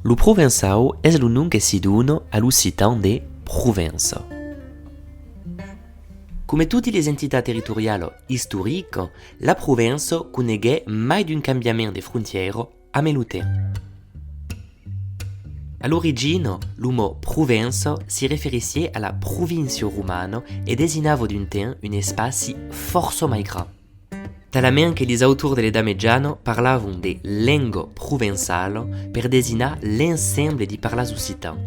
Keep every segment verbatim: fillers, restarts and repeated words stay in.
Lo provençau es lo nom que si dona a l'occitan de Provença. Coma toti les entitats territorialas istoricas, la Provença coneguèt mai d'un cambiament de frontièra amb lo temps. A l'origina, lo mot Provença si referissiá a la província romana e designava d'un temps un espaci fòrça mai grand. Talament que lis autors de l'Edat Mejana parlavan de lenga provençala per designar l'ensemble di parlars occitans.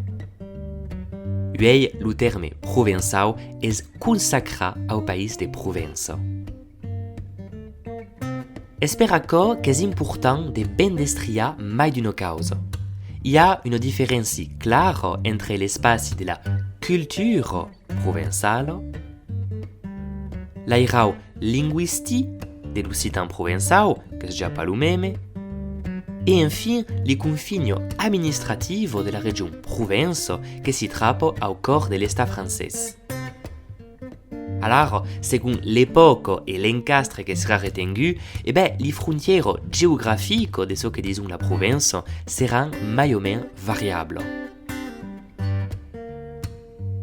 Uèi, lo tèrme provençau es consacrat au país de Provença. Es per aquò qu'es important de ben destriar mai d'una causa. I a una diferéncia clara entre l'espaci de la cultura provençala, l'airau lingüistic de l'occitan provençau, qu'es ja pas lo meme, e enfin li confinhas administrativas de la region Provença que si trapa au còr de l'estat francés. Alara, segon l'epòca e l'encastre que serà retengut, e ben, li frontièras geograficas de çò que dison la Provença seràn mai o mens variablas.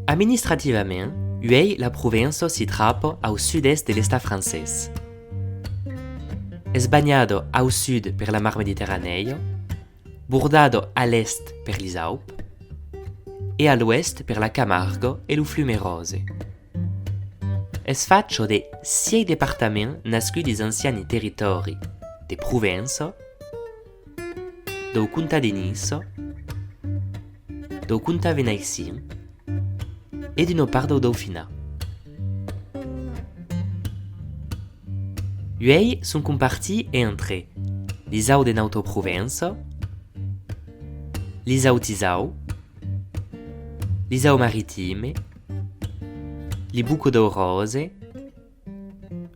Administrativament, uèi la Provença si trapa au sud-èst de l'estat francés. Es banhada au sud per la mar Mediterranèa, bordada a l'èst per lis Aups e a l'oèst per la Camarga e lo Flumeròse. Es facha de sièis departaments nascuts dis anciani territòris de Provença, dau comtat de Niça, dau comtat venaissin e d'una part dau Daufinat. Uèi son compartits entre lis Aups de Nauta Provença, lis Autis Aups, lis Aups Maritimes, li Bocas dau Ròse,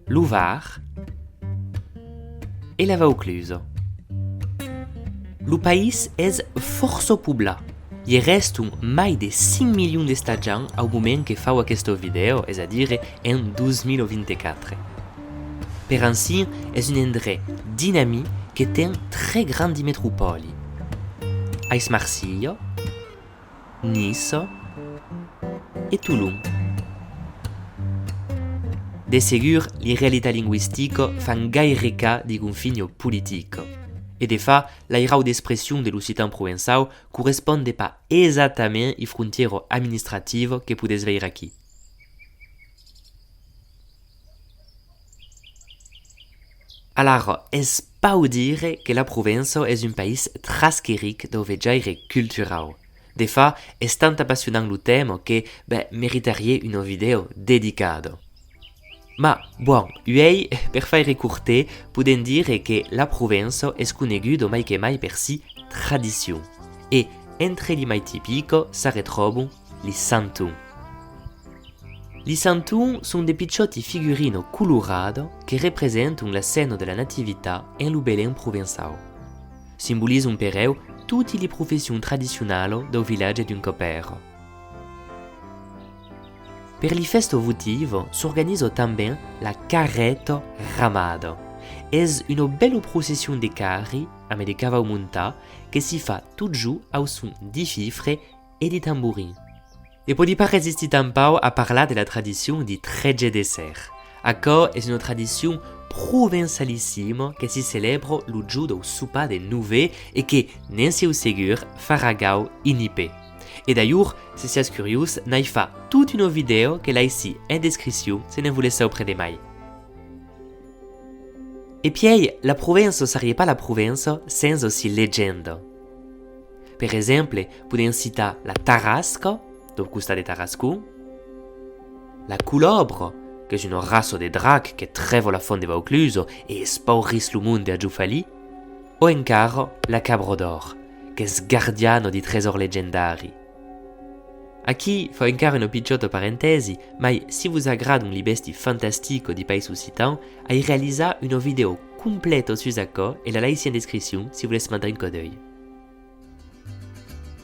lo Var e la Vauclusa. Lo país es fòrça poblat. I reston mai de cinc milions d'estatjants au moment que fau aquesta vidèo, es a dire en dos mila vint-e-quatre. Per ansin, es un endrech dinamic que ten tres grandi metropòlis: Aix-Marsilha, Niça e Tolon. De segur, li realitats lingüisticas fan gaire cas di confinhas politicas. E de fach, l'airau d'expression de l'occitan provençau correspond pas exactament i frontièras administrativas que podètz veire aquí. Alara, es pauc dire que la Provença es un país trasqueric dau vejaire culturau. De fach, es tant apassionant lo tèma que, ben, meritariá una vidèo dedicada. Ma, bon, uèi, per faire cortet, podèm dire que la Provença es coneguda mai que mai per si tradicions. E, entre li mai tipicas, s'arretròban li santons. Li santons son de pichòti figurinas coloradas que representan la scèna de la Nativitat en lo Belèn provençau. Simbolizan per eu toti li professions tradicionalas dau vilatge d'un còp èra. Per li fèstas votivas s'organiza tanben la carreta ramada. Es una bèla procession de carris, amé de cavaus montats, que si fa totjorn au son di fifre e di tamborin. E pòdi pas resistir tanpauc a parlar de la tradicion di tretze de ser. Aquò es una tradicion provençalissima que si celèbra lo jorn dau sopar de novè e que, ne'n siáu segur, farà gaug i ni pè. E d'alhors, se siatz curiós, n'ai fach tota una vidèo que laissi en descripcion se ne'n volètz saupre de mai. E pièi, la Provença sariá pas la Provença sens si legenda. Per exemple, podèm citar la Tarasca, dau costat de Tarascon, la Colòbra, qu'es una raça de drac que trèva la font de Vauclusa e espaurís lo monde a Jofalí, o encara la Cabra d'Òr, qu'es gardiana di tresòrs legendari. Aquí fau encara una pichòta parentèsi, mai si vos agradan li bèsti fantastica di país occitan, ai realizat una vidèo complèta sus aquò e la laissi en descripcion si volètz mandar un còp d'uèlh.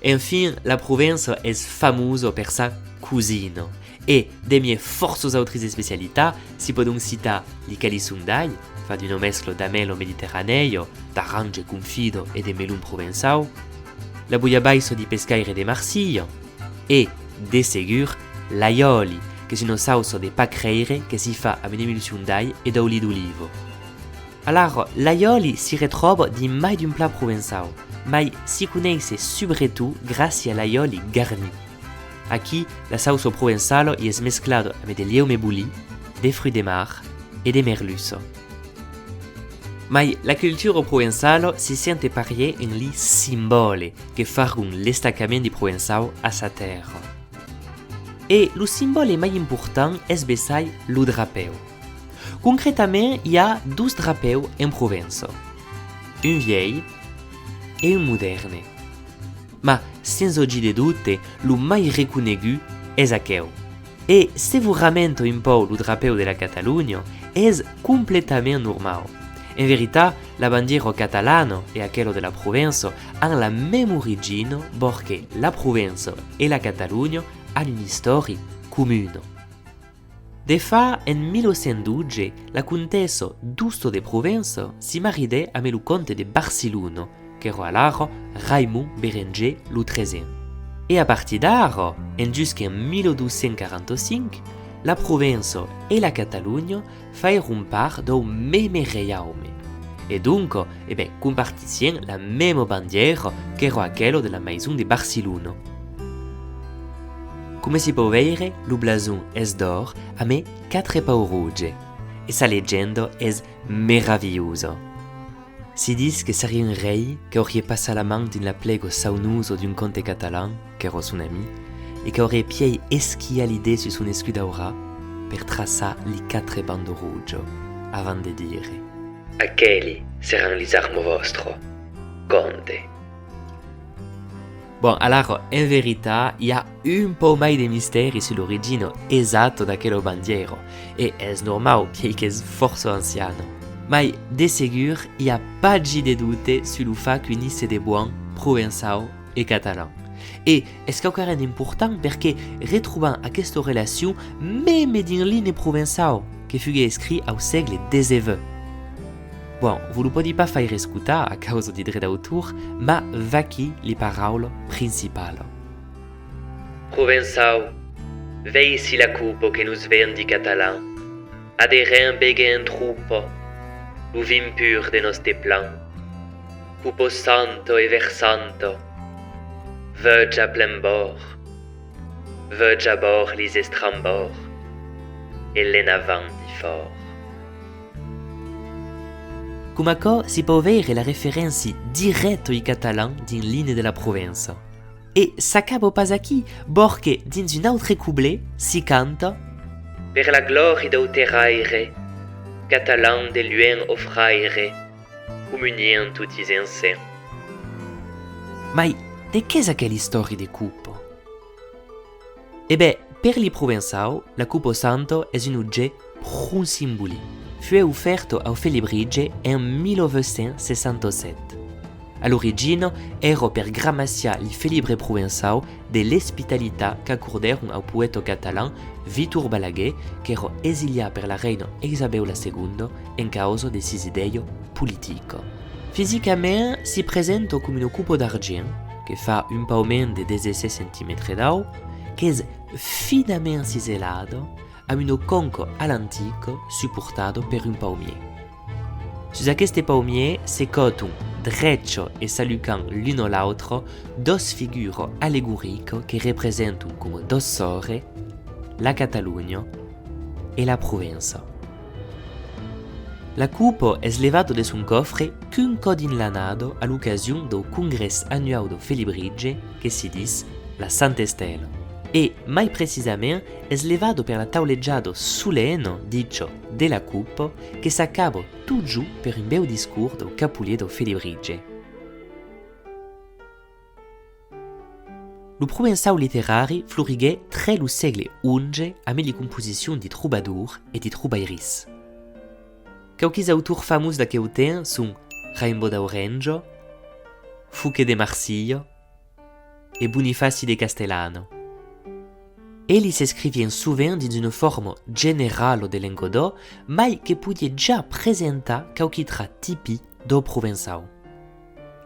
Enfin, la Provença es famosa per sa cosina. E, demie fòrças autris especialitats, si pòdon citar li calissons d'alh, fach d'una mescla d'amèla mediterranèa, d'arange confida e de melon provençau, la boiabaissa di pescaire de Marsilha e, de segur, l'aiòli, qu'es una sauça de pas creire que si fa amb una emulsion d'alh e d'auli d'oliva. Alara, l'aiòli si retròba dins mai d'un plat provençau, mai si coneisse subretot gràcia a l'aiòli garni. Aquí, la sauça provençala i es mesclada amb de lieume bolit, de fruits de mar e de merluça. Mai la cultura provençala si sente parièr en li simbòle que fargon l'estacament di Provençau a sa tèrra. E lo simbòle mai important es bessai lo drapèu. Concretament, i a dos drapèus en Provença, un vièlh e un modèrne. Mas, sens augir de dobte, lo mai reconegut es aqueu. E se vos ramenta un pauc lo drapèu de la Catalonha, es completament normau. En veritat, la bandièra catalana e aquela de la Provença an la mèma origina, bòrque la Provença e la Catalonha an una istòria comuna. De fach, en mila cent dotze, la comtessa d'Aosta de Provença si maridèt amb lo comte de Barcelona, qu'èra alara Raimond Berenger lo tresent. E a partir d'ara, enjusqu'en mila dos cents quaranta-cinc, la Provença e la Catalonha faguèron part dau meme reiaume. E donc, e ben, compartissián la mema bandièra qu'èra aquela de la maison de Barcelona. Coma si pòu veire, lo blason es d'òr amé quatre paus roges, e sa legenda es meravilhosa. Si ditz que seriá un rei qu'auriá passat la man dins la plega saunosa d'un comte catalan, qu'èra son amic, e qu'auriá pièi esquiat li dets sus son escut daurat per traçar li quatre bandas rojas, avant de dire: Aqueli seràn lis armas vòstras, comte. Bon, alara, en veritat, i a un pauc mai de mistèri sus l'origina exacta d'aquela bandièra, e es normau, pièi qu'es fòrça anciana. Mai, de segur, i a pas gir de dobte sus lo fach qu'unisse de bòn provençau e catalan. E es quauquarren d'important perque retrobam aquesta relacion meme dins l'imne provençau que fuguèt escrit au sègle dètz-e-vuech. Bon, vos lo pòdi pas faire escotar a causa di drech d'autor, mas vaquí li paraulas principalas. Provençau, veicí la copa que nos ven di catalan. Aderem beguem en tropa lo vin pur de nòste plan. Copa santa e versanta, veuja plen bòrd, veuja bòrd lis estrambòrds e l'enavant di fòrd. Coma aquò, si pòu veire la referéncia dirècta ai catalans dins l'imne de la Provença. E s'acaba pas aquí, bòrque dins un autre coblet si canta: Per la glòria dau terraire, catalan de luènh o fraire, comuniem totis ensems. Mai, de qu'es aquela istòria de copa? E ben, per li Provençau, la copa santa es un objècte pron simbolic. Fuèt ofèrta au Felibritge en mila vuech cents seissanta-sèt. A l'origina, èra per gramaciar li felibres provençaus de l'espitalitat qu'acordèron au poèta catalan Vitor Balaguer, qu'èra exiliat per la reina Isabèu la Segonda en causa de sis idèias politicas. Fisicament, si presenta coma una copa d'argent, que fa un pauc mens de dètz-e-sèt centimètres d'aut, qu'es finament ciselada, amb una conca a l'antica suportada per un paumièr. Sus aqueste paumièr se còton, drecha e s'alucant l'una l'autra, doas figuras allegoricas que representan coma doas sòrres, la Catalonha e la Provença. La copa es levada de son còfre qu'un còp dins l'annada a l'ocasion dau congrès annuau dau Felibritge que si ditz la Santa Estèla. E, mai precisament, es levada per la taulejada solena dicha de la copa que s'acaba totjorn per un bèu discors dau capolièr dau Felibritge. Lo provençau literari floriguèt tre lo sègle onze amé li composicions di trobadors e di trobairís. Quauquis autors famós d'aqueu temps son Raimbaud d'Aurenja, Fouquet de Marsilha e Bonifaci de Castellana. Elis escrivián sovent dins una forma generala de lengadòc, mai que podiá ja presentar quauqui trach tipic dau provençau.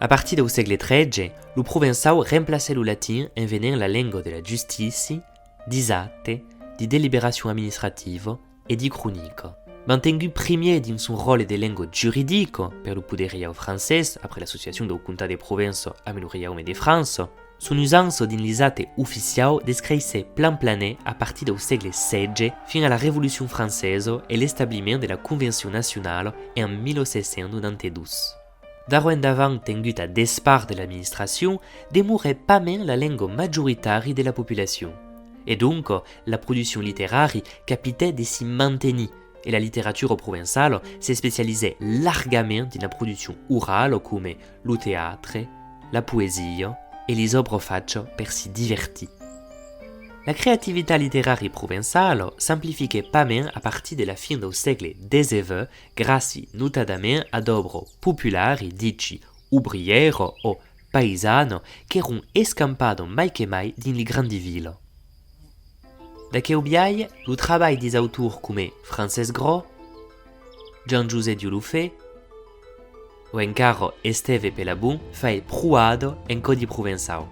A partir dau sègle tretze, lo provençau remplacèt lo latin en venent la lenga de la justícia, dis actes, di deliberacion administrativa e di cronica. Mantengut primièr dins son ròtle de lenga juridica per lo poder reiau francés après l'associacion dau comtat de Provença amb lo reiaume de França, son usança dins lis actes oficiaus descreissèt plan planet a partir dau sègle setze fins a la Revolucion francesa e l'establiment de la Convencion nacionala en mil sèt cents nonanta dos. D'ara endavant tengut a despart de l'administracion, demorèt pasmens la lenga majoritària de la populacion. E donc, la produccion literària capitèt de s'i mantenir, e la literatura provençala s'especializèt largament dins la produccion orala coma lo teatre, la poesia e lis òbras fachas per si divertir. La creativitat literària provençala s'amplifiquèt pasmens a partir de la fin dau sègle dètz-e-vuech, gràcia notadament a d'òbras popularas dichas obrièras o paisanas qu'èran escampadas mai que mai dins li grandi vilas. D'aqueu biais, lo trabalh dis autors coma Francés Gros, Jean-José Diulofé o encara Estève Pelabon fai pròada en còdi provençau.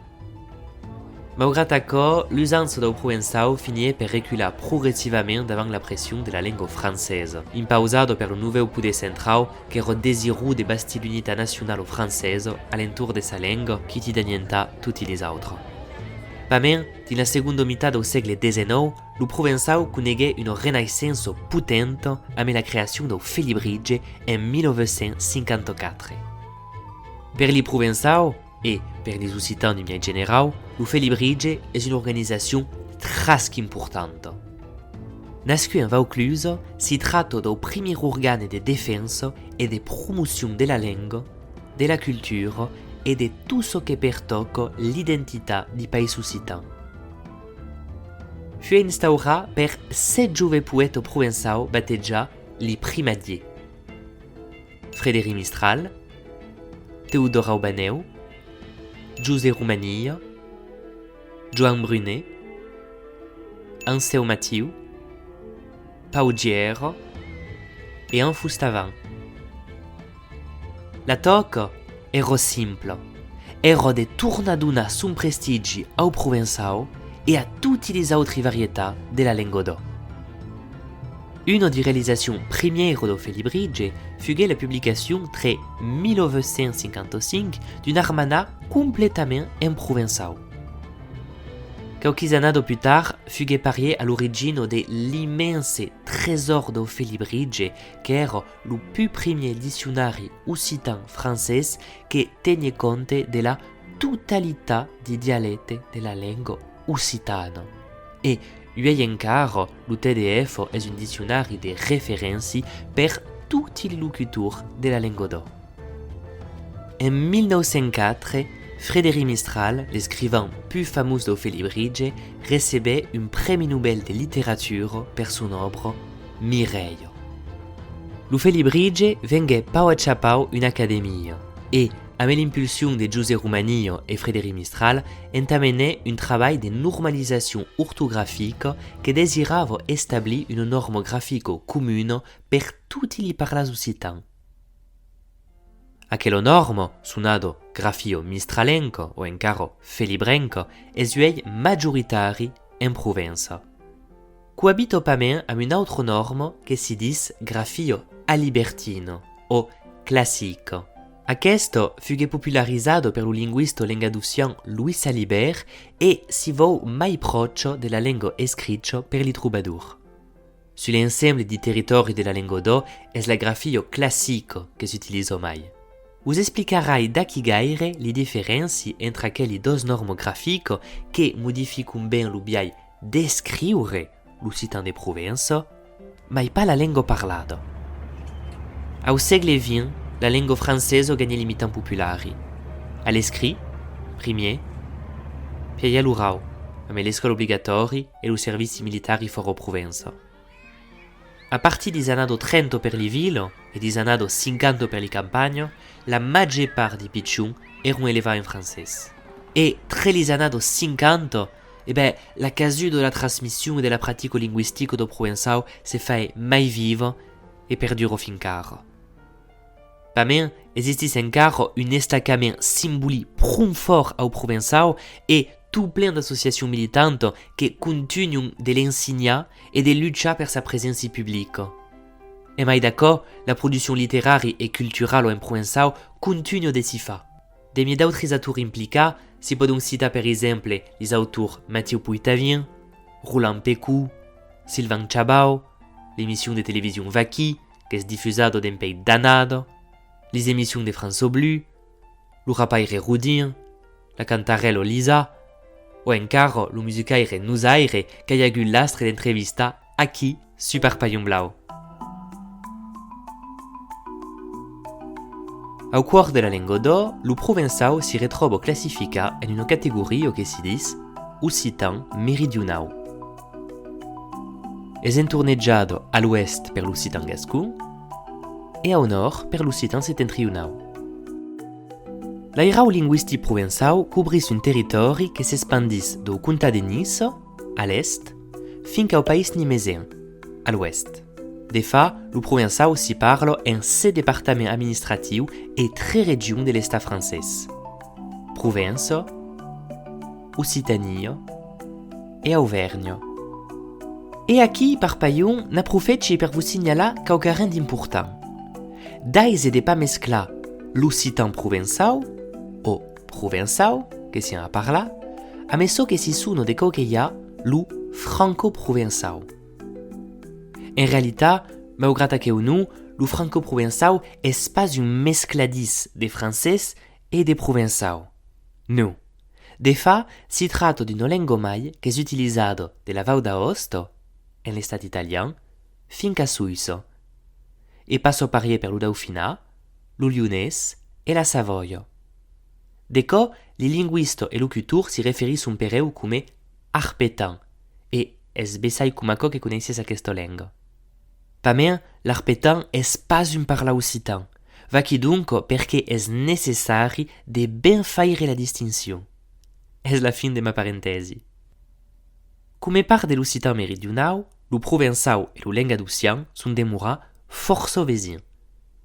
Maugrat aquò, l'usança dau provençau finièt per recular progressivament davant la pression de la lenga francesa, impausada per lo novèu poder centrau qu'èra desirós de bastir l'unitat nacionala francesa a l'entorn de sa lenga quitidanientat toti lis autras. Pasmens, dins la segonda mitat dau sègle dètz-e-nòu, lo provençau coneguèt una renaissença potenta amb la creacion dau Felibritge en mil vuech cents cinquanta-quatre. Per li provençaus, e per lis occitans d'un biais generau, lo Felibritge es una organizacion tras qu'importanta. Nascut en Vauclusa, si tracta dau primièr organe de defensa e de promocion de la lenga, de la cultura e de tot çò que pertòca l'identitat di país occitan. Fuguèt instaurat per sèt joves poètas provençaus batejats li Primadiers. Frederic Mistral, Teodor Aubanèu, José Romanilha, Joan Brunet, Ansèu Matiu, Pau Gièra e Anfos Tavan. La tòca èra simpla, èra de tornar donar son prestigi au provençau e a toti lis autri varietats de la lenga d'òc. Una di realizacion primièra dau Felibritge fuguèt la publicacion tre mil vuech cents cinquanta-cinc d'un armanat completament en provençau. Quauquis annadas pus tard, fuguèt parièr a l'origina de l'immense tresòr dau Felibritge, qu'èra lo pus primièr diccionari occitan-francés que teniá compte de la totalitat di dialèctes de la lenga occitana. E uèi encara, lo T D F es un diccionari de referéncia per toti li locutors de la lenga d'òc. En mil nòu cents quatre, Frederic Mistral, l'escrivan pus famós dau Felibritge, recebèt un Prèmi Nobel de literatura per son òbra Mirèia. Lo Felibritge venguèt pauc a cha pauc una academia e, amb l'impulsion de José Romanilha e Frederic Mistral, entamenèt un trabalh de normalizacion ortografica que desirava establir una nòrma grafica comuna per toti li parlars occitans. Aquela nòrma, sonada grafia mistralenca o encara felibrenca, es uèi majoritari en Provença. Coabita pasmens amb una autra nòrma que si dis grafia alibertina o classica. Aquesta fuguèt popularizada per lo lingüista lengadocian Louis Salibert e si vòu mai pròcha de la lenga escricha per li trobadors. Sus l'ensemble di territòri de la lenga d'òc es la grafia classica que s'utiliza mai. Vos explicarai d'aquí gaire li diferéncias entre aqueli dos nòrmas graficas que modifican ben lo biais d'escriure l'occitan de Provença, mai pas la lenga parlada. Au sègle vint, la lenga francesa ganha li mitans populari. A l'escrit, primièr, puèi a l'orau, amb l'escòla obligatòria e lo servici militari fòra Provença. A partir dis annadas trenta per li vilas e dis annadas cinquanta per li campanhas, la màger part di pichons èran elevats en francés. E tre lis annadas cinquanta, e ben, la casuda de la transmission e de la practica lingüistica dau provençau se fai mai viva e perdura fin qu'ara. Pasmens, existís encara un estacament simbolic pron fòrt au provençau e tot plen d'associacions militantas que contunhan de l'ensenhar e de luchar per sa preséncia publica. En mai d'aquò, la produccion literària e culturala en provençau contunha de s'i far. Demie d'autres actors implicats, si pòdon citar per exemple lis autors Mathieu Poitavin, Roland Pecou, Sylvain Chabau, l'emission de television Vaquí, qu'es difusada dempuèi d'annadas, lis emissions de François Blu, lo rapaire Rodin, la cantarèla Lisa, o encara lo musicaire Nosaire qu'ai agut l'astre d'entrevistar aquí sus Parpalhon Blau. Au còr de la lenga d'òc, lo provençau si retròba classificat en una categoria que si ditz occitan meridionau. Es entornejada a l'oèst per l'occitan gascon e au nòrd per l'occitan septentrionau. L'airau lingüistic provençau cobrís un territòri que s'espandís dau comtat de Niça, a l'èst, fin qu'au país nimesen, a l'oèst. De fach, lo provençau si parla en sèt departaments administratius e tres regions de l'estat francés: Provença, Occitània e Auvèrnha. E aquí, Parpalhon, n'aprofèchi per vos signalar quauquarren d'important. D'aise de pas mesclar l'occitan provençau, o provençau, que siam a parlar, amé çò que si sona de quauquelhas lo francoprovençau. En realitat, maugrat aqueu nom, lo francoprovençau es pas un mescladís de francés e de provençau. Non. De fach, si tracta d'una lenga mai qu'es utilizada de la Vau d'Aosta, en l'estat italian, fin qu'a Soissa, e passa parièr per lo Daufinat, lo Lionés e la Savòia. De còps, li lingüistas e locutors si referisson pereu coma arpetan, e es bessai coma aquò que coneissètz aquesta lenga. Pasmens, l'arpetan es pas un parlar occitan, vaquí donc perqué es necessari de ben faire la distincion. Es la fin de ma parentèsi. Coma part de l'occitan meridionau, lo provençau e lo lengadocian son demorats fòrça vesins.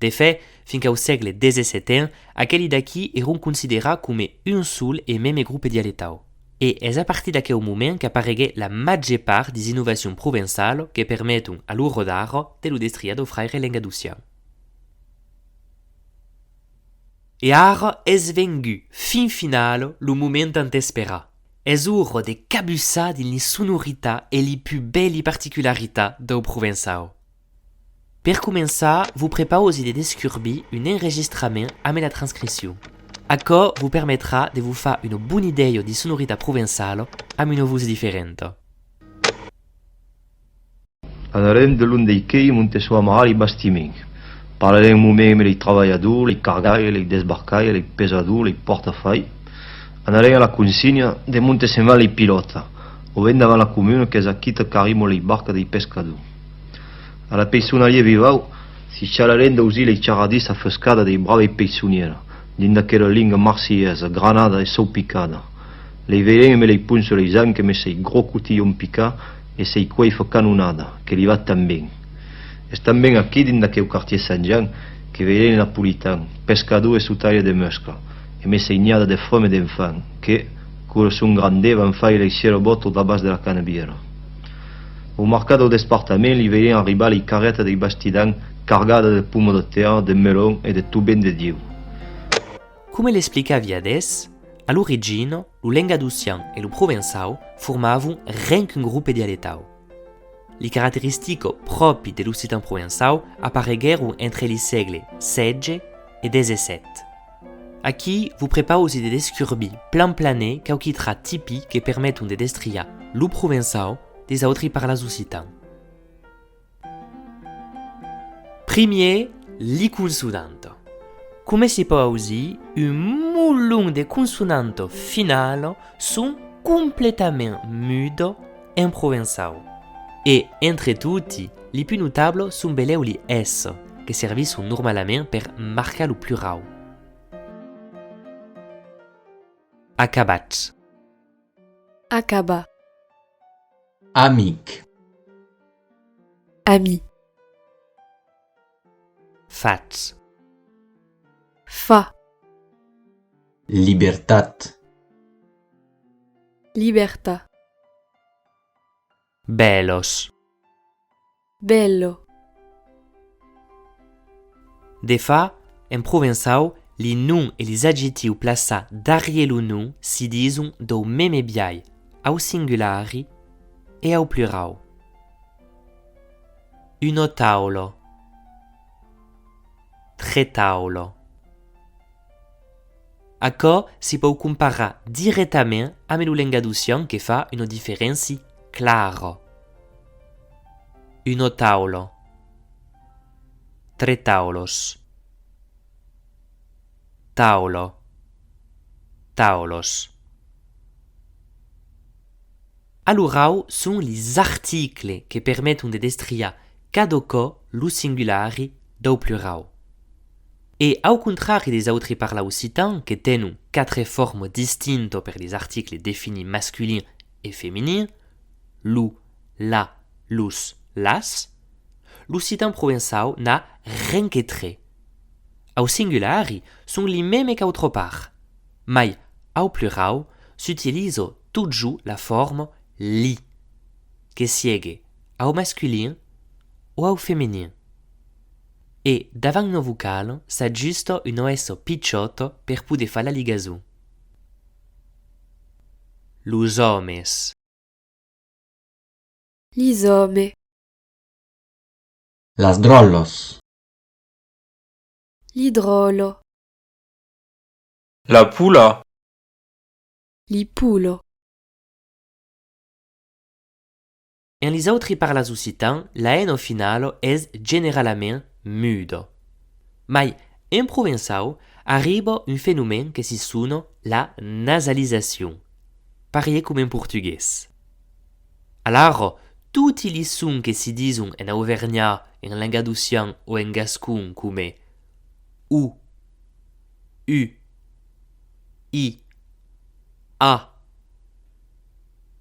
De fach, fin qu'au sègle dètz-e-sèt, aqueli d'aquí èron considerats coma un sol e meme grope dialectau. E es a partir d'aqueu moment qu'apareguèt la màger part dis innovacions provençalas que permeton, a l'ora d'ara, de lo destriar dau fraire lengadocian. E ara es vengut, fin finala, lo moment tant esperat. Es ora de cabussar dins li sonoritats e li pus bèli particularitats dau provençau. Per començar, vos prepausi de descurbir un enregistrament amé la transcripcion. Aquò vos permetrà de vos far una bona idèia di sonoritat provençala amb una votz diferenta. Anarem de long dei queis monte son amarar lei bastiments. Parlarem un moment emé lei trabalhadors, lei cargaires, lei desbarcaires, lei pesadors, lei pòrtafais. Anarem a la consigna de monte se'n van lei pilòtas, o ben davant la comuna qu'es aquí qu'arriban lei barcas dei pescadors. A la peissonariá Vivau, si charlarem d'ausir lei charradís afescadas dei bravei peissoniers, dins d'aquela linga marselhesa, granada e saupicada. Lei veirem emé lei ponchas leis ancas emé sei gròs cotilhons picats e sei coifas canonadas, que li va tan ben. Es tanben aquí, dins d'aqueu quartier Sant Jan, que veirem lei napolitans, pescadors e sotaires de muscla, emé sei niadas de femnas e d'enfants, que, quora son grandets, van faire lei sierabòtas au dabàs de la Canebiera. Au marcat dau despartament, li veirem arribar lei carretas dei bastidans cargadas de pomas de tèrra, de melons e de tot ben de Dieu. Coma l'explicavi adès, a l'origina, lo lengadocian e lo provençau formavan ren qu'un grope dialectau. Li caracteristicas pròpi de l'occitan provençau apareguèron entre li sègles setze e dètz-e-sèt. Aquí, vos prepausi de descurbir plan planet quauqui trachs tipics que permeton de destriar lo provençau deis autri parlars occitans. Primier, li consonantas. Coma si pòu ausir, un molon de consonantas finalas son completament mudas en provençau. E, entre toti, li pus notablas son belèu li S, que servisson normalament per marcar lo plurau. Acabats. Acabar. Amic. Ami. Fach. Fa. Libertat. Libertà. Bèlos. Bèlo. De fach, en provençau, li noms e lis adjectius plaçats darrier lo nom si dison dau meme biais, au singulari e au plurau. Una taula. Tre taulas. Aquò si pòu comparar dirèctament amb lo lengadocian que fa una diferéncia clara. Una taula. Tre taulas. Taula. Taulas. A l'orau son lis articles que permeton de destriar cada còp lo singulari dau plurau. E au contrari des autres parlars occitans que tenon quatre formas distintas per lis articles definits masculin e feminin, lo, la, los, las, l'occitan provençau n'a ren que tres. Au singulari son li meme qu'autra part, mai au plurau s'utiliza totjorn la forma li, que siegue au masculin o au feminin. E davant una vocala s'ajusta una S pichòta per poder far la ligason. Los òmes. Lis òmes. Las dròllas. Li dròllas. La pola. Li polas. En lis autres parlars occitans, la N finala es generalament muda. Mai en provençau arriba un fenomèn que si sona la nasalizacion, parier coma en portugués. Alara, toti li sons que si dison en auvernhat, en lengadocian o en gascon coma o, u, i, a,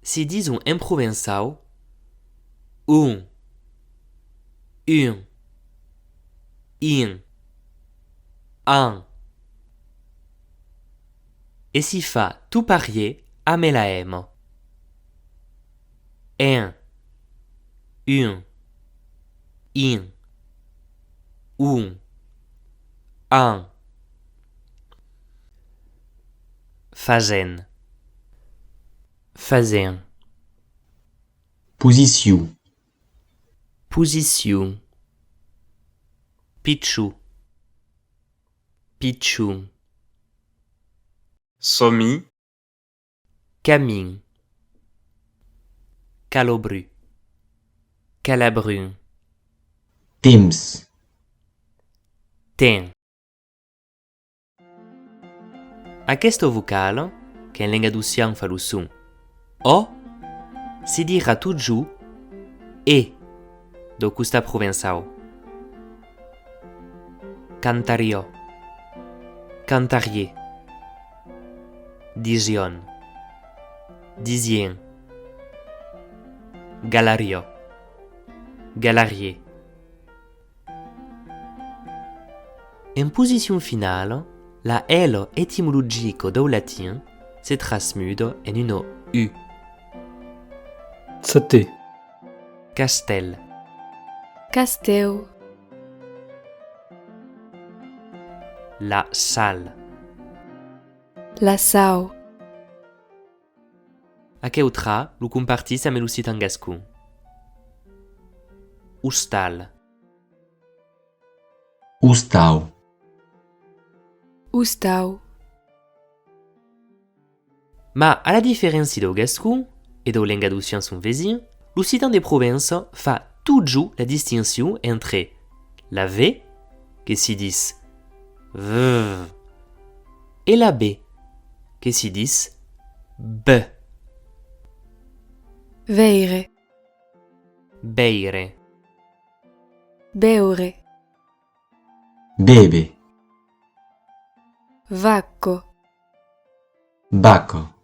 si dison en provençau on, un, in, an. E si fa tot parier amb la M. En, un, in, on, an. Fasent. Fasent. Posicion. Posicion. Pichon. Pichon. Somi. Camin. Calobru. Calabrun. Temps. Temps. Aquesta vocala, qu'en lengadocian fa lo son o, si dirà totjorn e dau costat provençau. Cantariá. Cantarier. Disián. Disien. Galariá. Galarier. En posicion finala, la L etimologica dau latin se trasmuda en una U. Château. Castèl. Castèu. La sal. La sau. Aqueu trat lo compartís amb l'occitan gascon. Ostal. Ostau. Ostau. Mas, a la diferéncia dau gascon e dau lengadocian son vesin, l'occitan de Provença fa totjorn la distincion entre la V, que si dis V, e la B, que si dis B. Veire. Beire. Beure. Béver. Vaca. Vaca.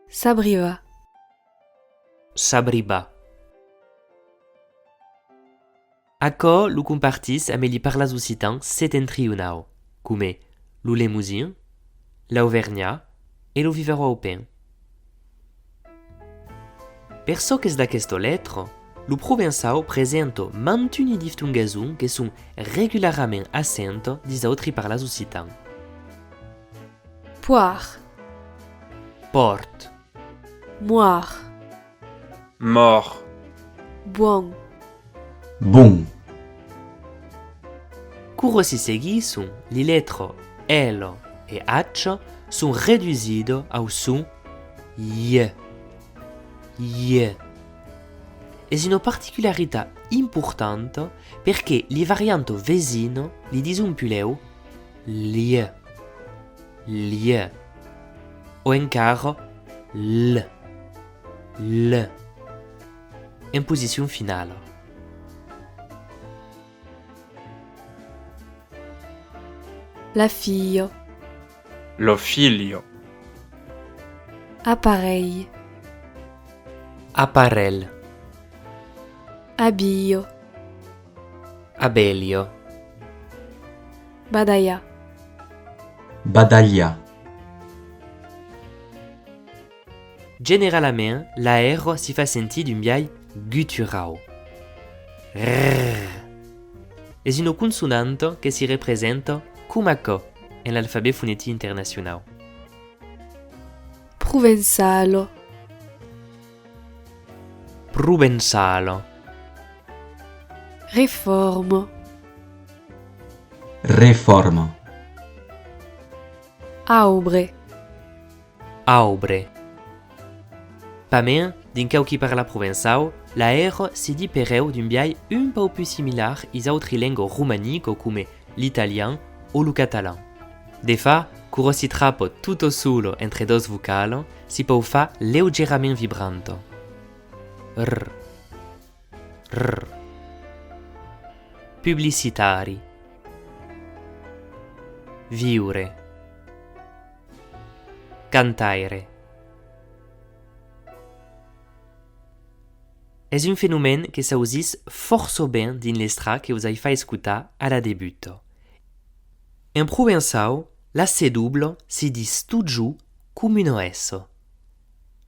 S'abrivar. S'abribar. Aquò lo compartís amb li parlars occitans septentrionau. coma lo lemosin, l'auvernhat e lo vivaroaupen. Per çò qu'es d'aquesta letra, lo provençau presenta mantuni diftongasons que son regularament accents dins d'autri parlars occitans. Poire. Pòrt. Moire. Mòrt. Bon. Bon. Quora si seguisson, li letras L e H son redusidas au son ié. Ié. Es una particularitat importanta perque li variantas vesinas li dison puslèu lié, lié, o encara l, l, en posicion finala. La filha. La filha. Aparelh. Aparelh. Abelha. Abelha. Badalhar. Badalhar. Generalament, la R si fa sentir d'un biais guturau. Rrr. Es una consonanta que si representa coma aquò en l'alfabet fonetic internacionau. Provençala. Provençala. Reforma. Reforma. Aubre. Aubre. Pasmens, dins quauqui parlars provençaus, la R si ditz pereu d'un biais un pauc pus similar is autri lengas romanicas coma l'italian o lo catalan. De fach, quora si trapa tota sola entre doas vocalas, si pòu far leugerament vibranta. R. R. Publicitari. Viure. Cantaire. Es un fenomèn que s'ausís fòrça ben dins l'extrach que vos ai fach escotar a la debuta. En provençau, la C dobla si ditz totjorn coma una S.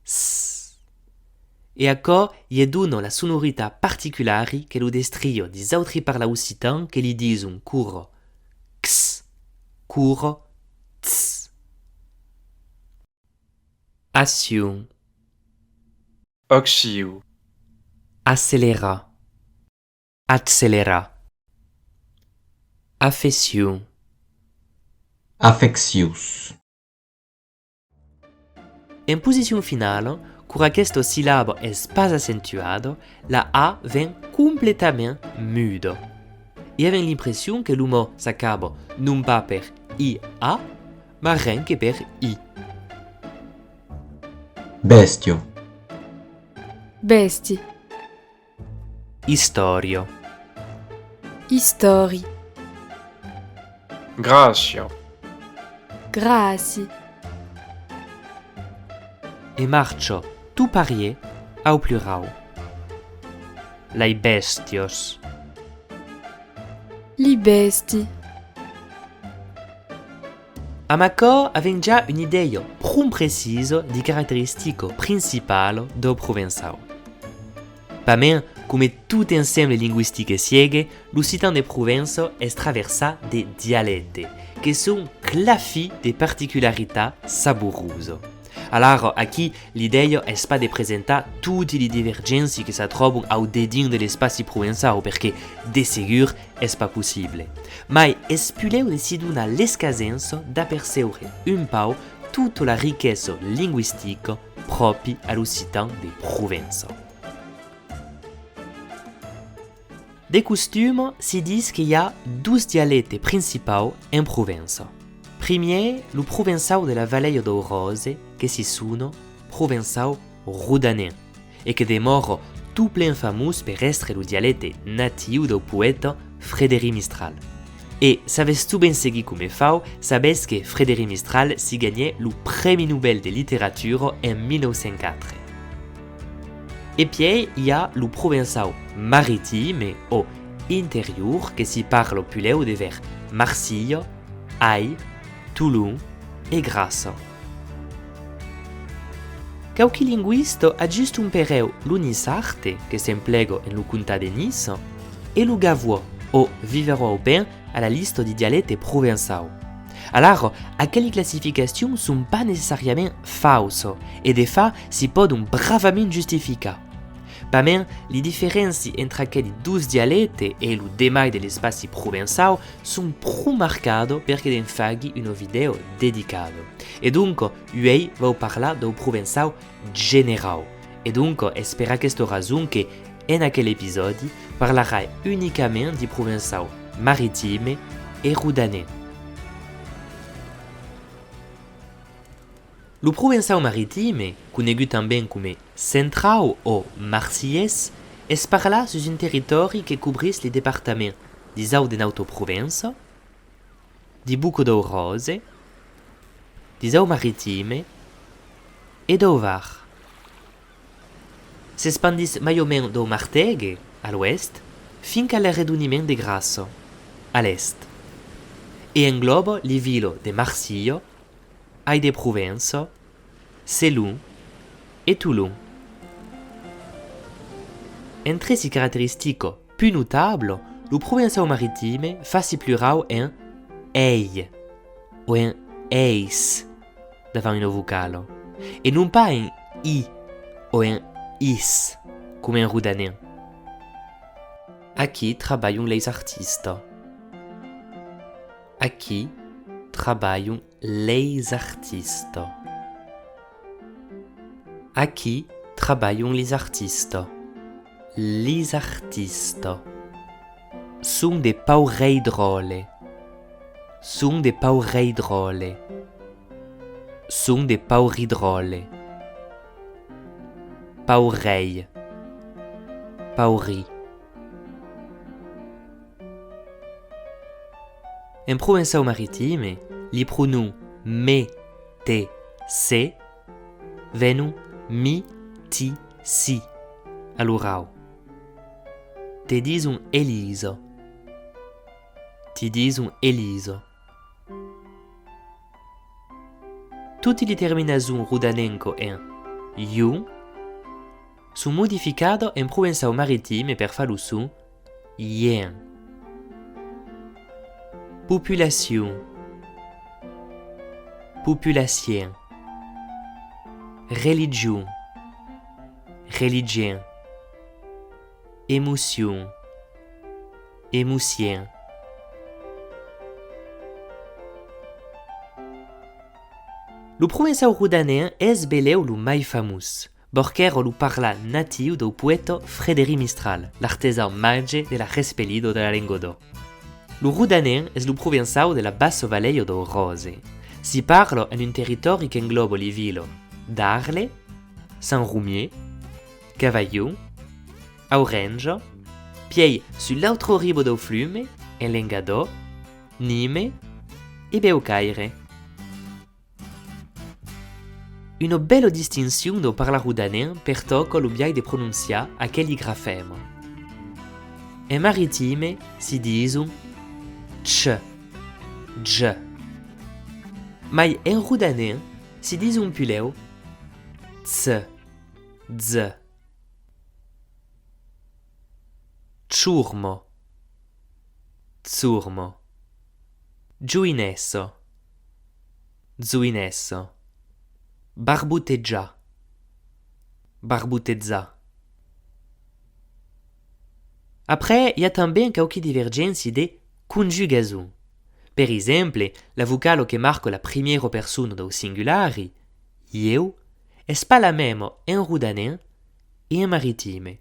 S. E aquò ie dona la sonoritat particulari que lo destria dis autri parlars occitans que li dison quora X, quora Ts. Accion. Accion. Accelerar. Accelerar. Afeccion. Afeccius. En posicion finala, quora aquesta sillaba es pas accentuada, la A ven completament muda. E avèm l'impression que lo mot s'acaba non pas per I A, mas ren que per I. Bèstia. Bèsti. Istòria. Istòri. Gràcia. Gràci. E marcha tot parier au plurau. Lai bèstias. Li bèsti. Amb aquò, avèm ja una idèia pron precisa di caracteristica principala dau provençau. Pasmens, coma tot ensemble lingüistic e siègue, l'occitan de Provença es traversat de dialèctes, que son clafits de particularitats saborosas. Alara, aquí, l'idèia es pas de presentar toti li divergéncias que s'atròban au dedins de l'espaci provençau, perque, de segur, es pas possible. Mai es pulèu de si donar l'escasença d'aperceure un pauc tota la riquesa lingüistica pròpi a l'occitan de Provença. De costuma, si ditz que i a dos dialèctes principaus en Provença. Primièr, lo provençau de la Valèia dau Ròse, que si sona provençau rodanenc, e que demòra tot plen famós per èstre lo dialècte natiu dau poèta Frederic Mistral. E s'avètz tot ben seguit coma fau, sabètz que Frederic Mistral si ganhèt lo Prèmi Nobel de Literatura en mil nòu cents quatre. E pièi i a lo provençau maritime o interior que si parla pulèu devèrs Marsilha, Ai, Tolon e Grassa. Quauqui lingüistas ajustan pereu lo niçard, que s'emplega en lo comtat de Niça, e lo gavois o viverois auben a la lista di dialèctes provençaus. Alara, aqueli classificacions son pas necessàriament fausas e de fach si pòdon bravament justificar. Pasmens, li diferéncias entre aqueli dos dialèctes e lo demai de l'espaci provençau son pro marcadas per que ne'n fagui una vidèo dedicada. E donc, uèi vau parlar dau provençau generau. E donc, es per aquesta rason que, en aquel episòdi, parlarai unicament di provençau maritime e rodanenc. Lo provençau maritime, conegut tanben coma centrau o marsilhés, es parlat sus un territòri que cobrís li departaments dins Aups de Nauta Provença, di Bocador-Ròse, dins Aups-Maritimes e dau Var. S'espandís maiomens dau Martegue, a l'oèst, fins qu'a l'arredoniment de Grassa, a l'èst, e englòba li vilas de Marsilha, Ais de Provença, Selon e Tolon. Entre si caracteristicas pus notablas, lo provençau maritime fa si plurau en èi o en èis davant una vocala, e non pas en i o en is, coma en rodanenc. Aquí trabalhan leis artistas. Aquí trabalhan leis artistas. Aquí trabalhan lis artistas. Lis artistas. Son de paurei dròlles. Son de paurei dròlles. Son de pauri dròlles. Paurei. Pauri. En provençau maritime, li pronoms me, te, se venon mi, ti, si a l'orau. Te dison Elisa. Ti dison Elisa. Toti li terminasons rodanencas en ion son modificadas en provençau maritime per far lo son ien. Populacion. Populacien. Religion. Religien. Emocion. Emocien. Lo provençau rodanenc es belèu lo mai famós, bòrd qu'èra lo parlar natiu dau poèta Frederic Mistral, l'artesan màger de la respelida de la lenga d'òc. Lo rodanenc es lo provençau de la bassa valèia dau Ròse. Si parla en un territòri qu'englòba li vilas d'Arle, Sant Romier, Cavalhon, Aurenja, pièi sus l'autra riba dau flume, en Lengadòc, Nimes e Bèucaire. Una bèla distincion dau parlar rodanenc pertòca lo biais de prononciar aqueli grafèmas. En maritime si dison tch, dj. Mai en rodanenc si dison pulèu tz, dz. Tchorma. Txorma. Joinessa. Txoinessa. Barbotejar. Barbotezar. Après, i a tanben quauqui divergéncias de conjugason. Per exemple, la vocala que marca la primièra persona dau singulari, ieu, es pas la mema en rodanenc e en maritime.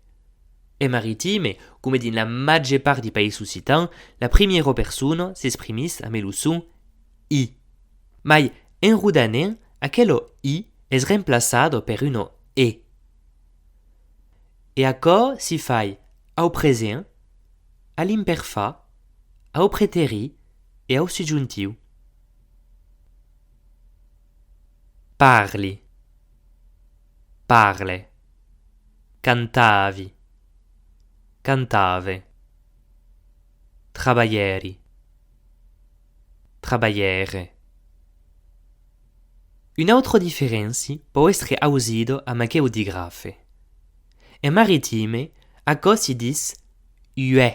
En maritime, coma dins la màger part di país occitans, la primièra persona s'exprimís amé lo son i. Mai en rodanenc, aquela i es remplaçada per una e. E aquò si fai au present, a l'imperfach, au preterit e au subjontiu. Parli. Parle. Cantavi. Cantave. Trabalhèri. trabalhère. Una autra diferéncia pòu èstre ausida amb aqueu digrafe. En maritime, aquò si ditz uè,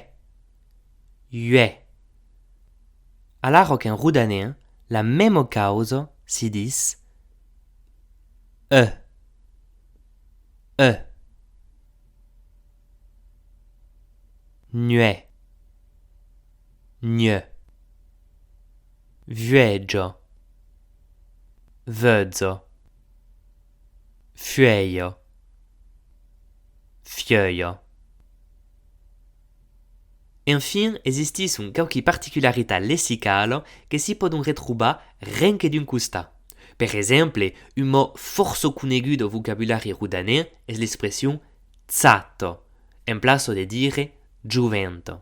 uè. Alara qu'en rodanés, la mèma causa si ditz e, e. Nuè, nuè. Vuèja, veuja. Fuèia, fieuia. Enfin, existisson quauqui particularitats lexicala que si pòdon retrobar ren que d'un costat. Per exemple, un mot fòrça conegut au vocabulari rodanés es l'expression chata, en plaça de dire joventa.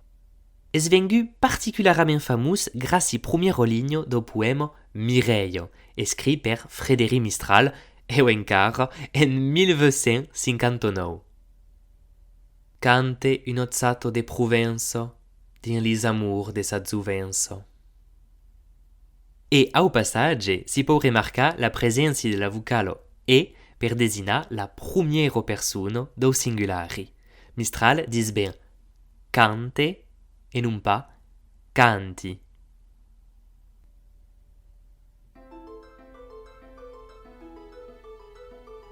Es vengut particularament famós gràcia a promiera linha dau poèma Mirèia, escrit per Frederic Mistral, eu encara, en mil vuech cents cinquanta-nòu. Cante una chata de Provença dins lis amors de sa jovença. E au passatge, si pòu remarcar la preséncia de la vocala e per designar la promiera persona dau singulari. Mistral ditz ben cante e non pas canti.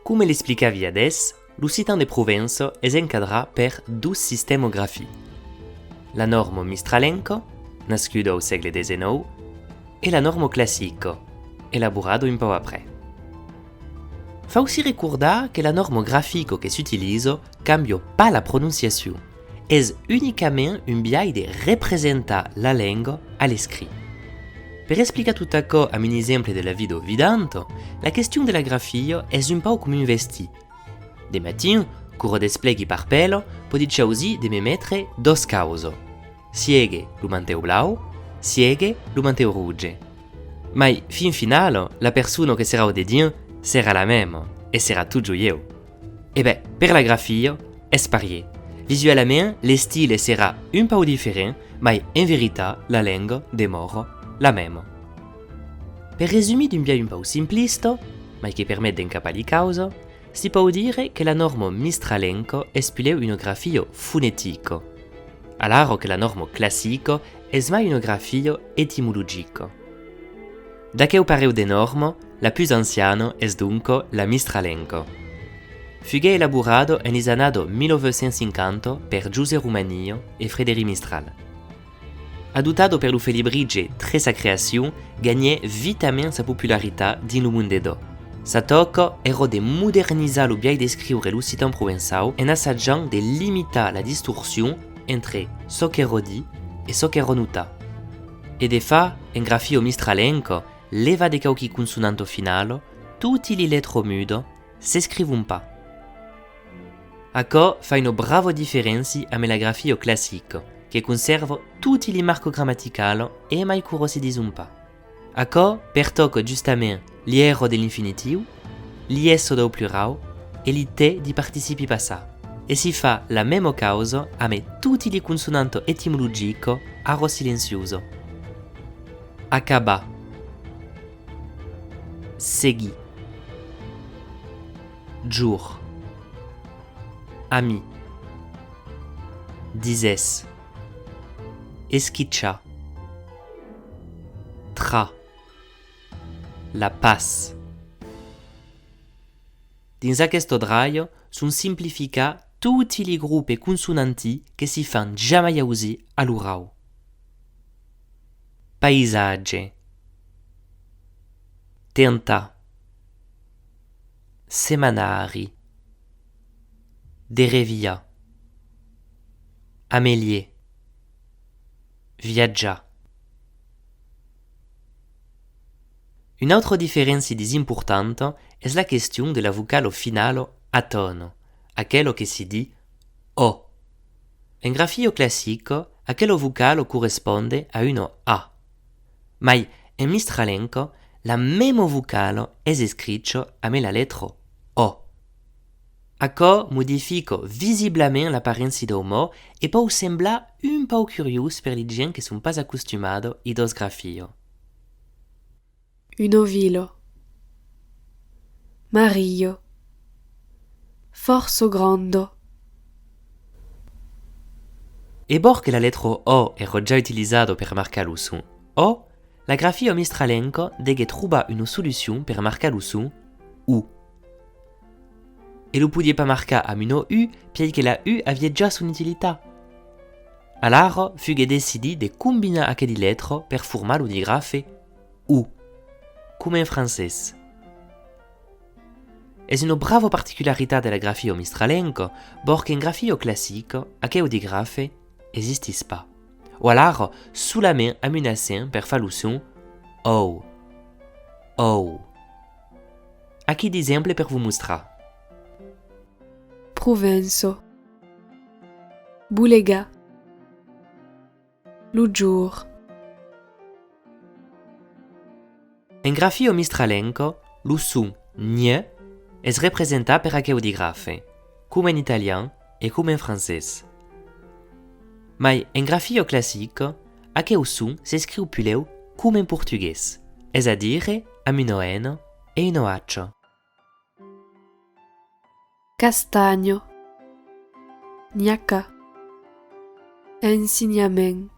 Coma l'explicavi adès, l'occitan de Provença es encadrat per dos sistèmas grafics. La nòrma mistralenca, nascuda au sègle dètz-e-nòu, e la nòrma classica, elaborada un pauc après. Fau si recordar que la nòrma grafica que s'utiliza càmbia pas la prononciacion, es unicament un biais de representar la lenga a l'escrit. Per explicar tot aquò amb un exemple de la vida vidanta, la question de la grafia es un pauc coma un vestit. De matin, quora desplegui parpèla, pòdi chausir de me metre doas causas. Siegue lo mantèu blau, siegue lo mantèu roge. Mai, fin finala, la persona que serà au dedins serà la mèma e serà totjorn ieu. E ben, per la grafia, es parier. Visualament, l'estile serà un pauc diferent, mai en veritat, la lenga demòra la mèma. Per resumir d'un biais un pauc simplista, mai que permet d'encapar li causas, si pòu dire que la nòrma mistralenca es puslèu una grafia fonetica, alara que la nòrma classica es mai una grafia etimologica. D'aqueu parelh de nòrmas, la pus anciana es donc la mistralenca. Fuguèt elaborada en lis annadas mil vuech cents cinquanta per José Romanillo e Frederic Mistral. Adotada per lo felibritge tre sa creacion, ganhèt vitament sa popularitat dins lo monde d'òc. Sa tòca èra de modernizar lo biais d'escriure l'occitan provençau en assajant de limitar la distorsion entre çò qu'èra dit e çò qu'èra notat. E de fach, en grafia mistralenca, levat de quauqui consonantas finalas, toti li letras mudas s'escrivon pas. Aquò fa una brava diferéncia amb la grafia classica, que consèrva toti li marcas gramaticalas e mai quora si dison pas. Aquò pertòca justament li ère de l'infinitiu, li esse dau plurau e li te di participi passat. E si fa la mèma causa amb toti li consonantas etimologicas ara silenciosas. Acabar. Seguir. Jorn. Ami. Disètz. Esquichar. Tra. La patz. Dins aquesta dralha son simplificats toti li gropes consonantics que si fan jamai ausir a l'orau. Païsatge. Temptar. Setmanari. Dereviar. Amelhèr. Viatjar. Una autra diferéncia dis importanta es la question de la vocala finala atòna, aquela que si ditz ò. En grafia classica, aquela vocala corresponde a una a. Mai, en mistralenca, la mèma vocala es escricha amb la letra ò. Aquò modifica visiblament l'aparéncia dau mot e pòu semblar un pauc curiós per li gents que son pas acostumadas i doas grafias. Una vila. Maria. Fòrça granda. E bòrd que la letra O èra ja utilizada per marcar lo son O, la grafia mistralenca deguèt trobar una solucion per marcar lo son U. E lo podiá pas marcar amb una U, puèi que la U aviá ja son utilitat. Alara, fuguèt decidit de combinar aqueli letras per formar lo digrafe U, coma en francés. Es una brava particularitat de la grafia mistralenca, bòrd qu'en grafia classica, aqueu digrafe existís pas. O alara, solament amb un accent per far lo son ou, ou. Aquí d'exemples per vos mostrar. Provença. Bolegar. Lo jorn. En grafia mistralenca, lo son nye es representat per aqueu digrafe, coma en italian e coma en francés. Mai en grafia classica, aqueu son s'escriu puslèu coma en portugués, es a dire amb una N e una H. Castanha. Nhaca. Ensenhament.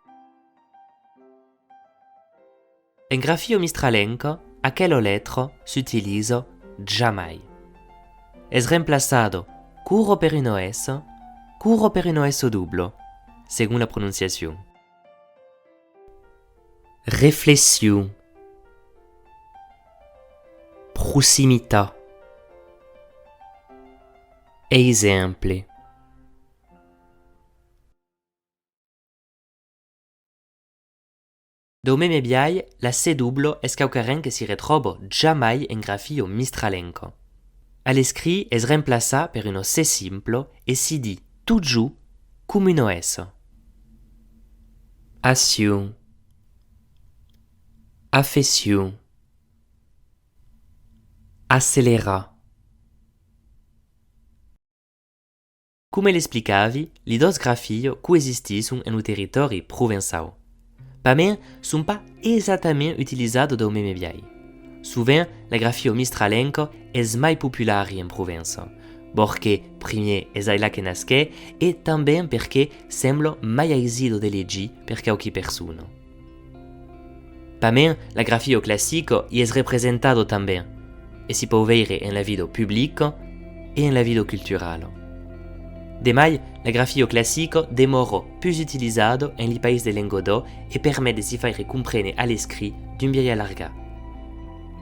En grafia mistralenca, aquela letra s'utiliza jamai. Es remplaçada quora per una S, quora per una S dobla, segon la prononciacion. Reflexion. Proximitat. Exemple. Dau meme biais, la C dobla es quauquarren que s'i retròba jamai en grafia mistralenca. A l'escrit es remplaçat per una C simpla e s'i ditz totjorn coma una S. Accion. Afeccion. Accelerar. Coma l'explicavi, li doas grafias coexistisson en lo territòri provençau. Pasmens, son pas exactament utilizadas dau meme biais. Sovent, la grafia mistralenca es mai populara en Provença, bòrd que, primier, es ailà que nasquèt e tanben perque sembla mai aisida de legir per quauqui personas. Pasmens, la grafia classica i es representada tanben, e s'i pòu veire en la vida publica e en la vida culturala. De mai, la grafia classica demòra pus utilizada en li país de lenga d'òc e permet de s'i faire comprene a l'escrit d'un biais alargat.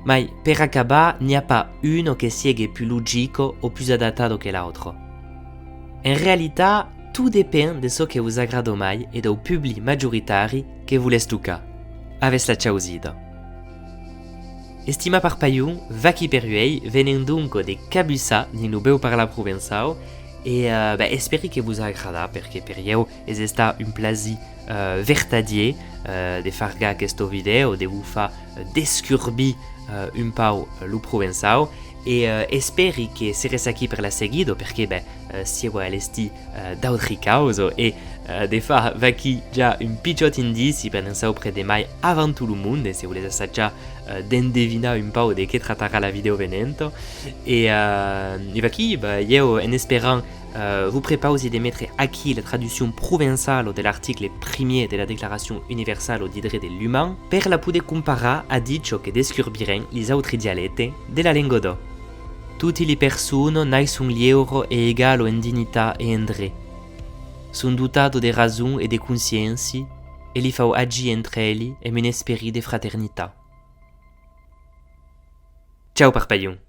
Mai, per acabar, n'i a pas una que siegue pus logica o pus adaptada que l'autra. En realitat, tot depend de çò que vos agrada mai e dau public majoritari que volètz tocar. Avètz la chausida. Estimats parpalhons, vaquí per uèi, venèm donc de cabussar dins lo bèu parlar provençau e, eh, ben, espèri que vos a agradat, perque per ieu es estat un plasir, eh, vertadier, eh, de fargar aquesta vidèo, de vos far, eh, descurbir, eh, un pauc, eh, lo provençau. E, eh, espèri que seretz aquí per la seguida, perque, ben, eh, sieu a l'estir, eh, d'autri causas e, eh, de fach, vaquí ja un pichòt indici per ne'n saupre de mai avant tot lo monde, se volètz assajar, eh, d'endevinar un pauc de qué tratarà la vidèo venenta. E, eh, e vaquí, ben, ieu, en esperant, eh, vos prepausi de metre aquí la traduccion provençala de l'article primier de la Declaracion Universala di Drech de l'Uman per la poder comparar a dicha que descurbirem lis autri dialèctes de la lenga d'òc. Toti li personas naisson liuras e egalas en dignitat e en drech. Son dotadas de rason e de consciéncia e li fau agir entre eli emb un esperit de fraternitat. Ciao parpalhon!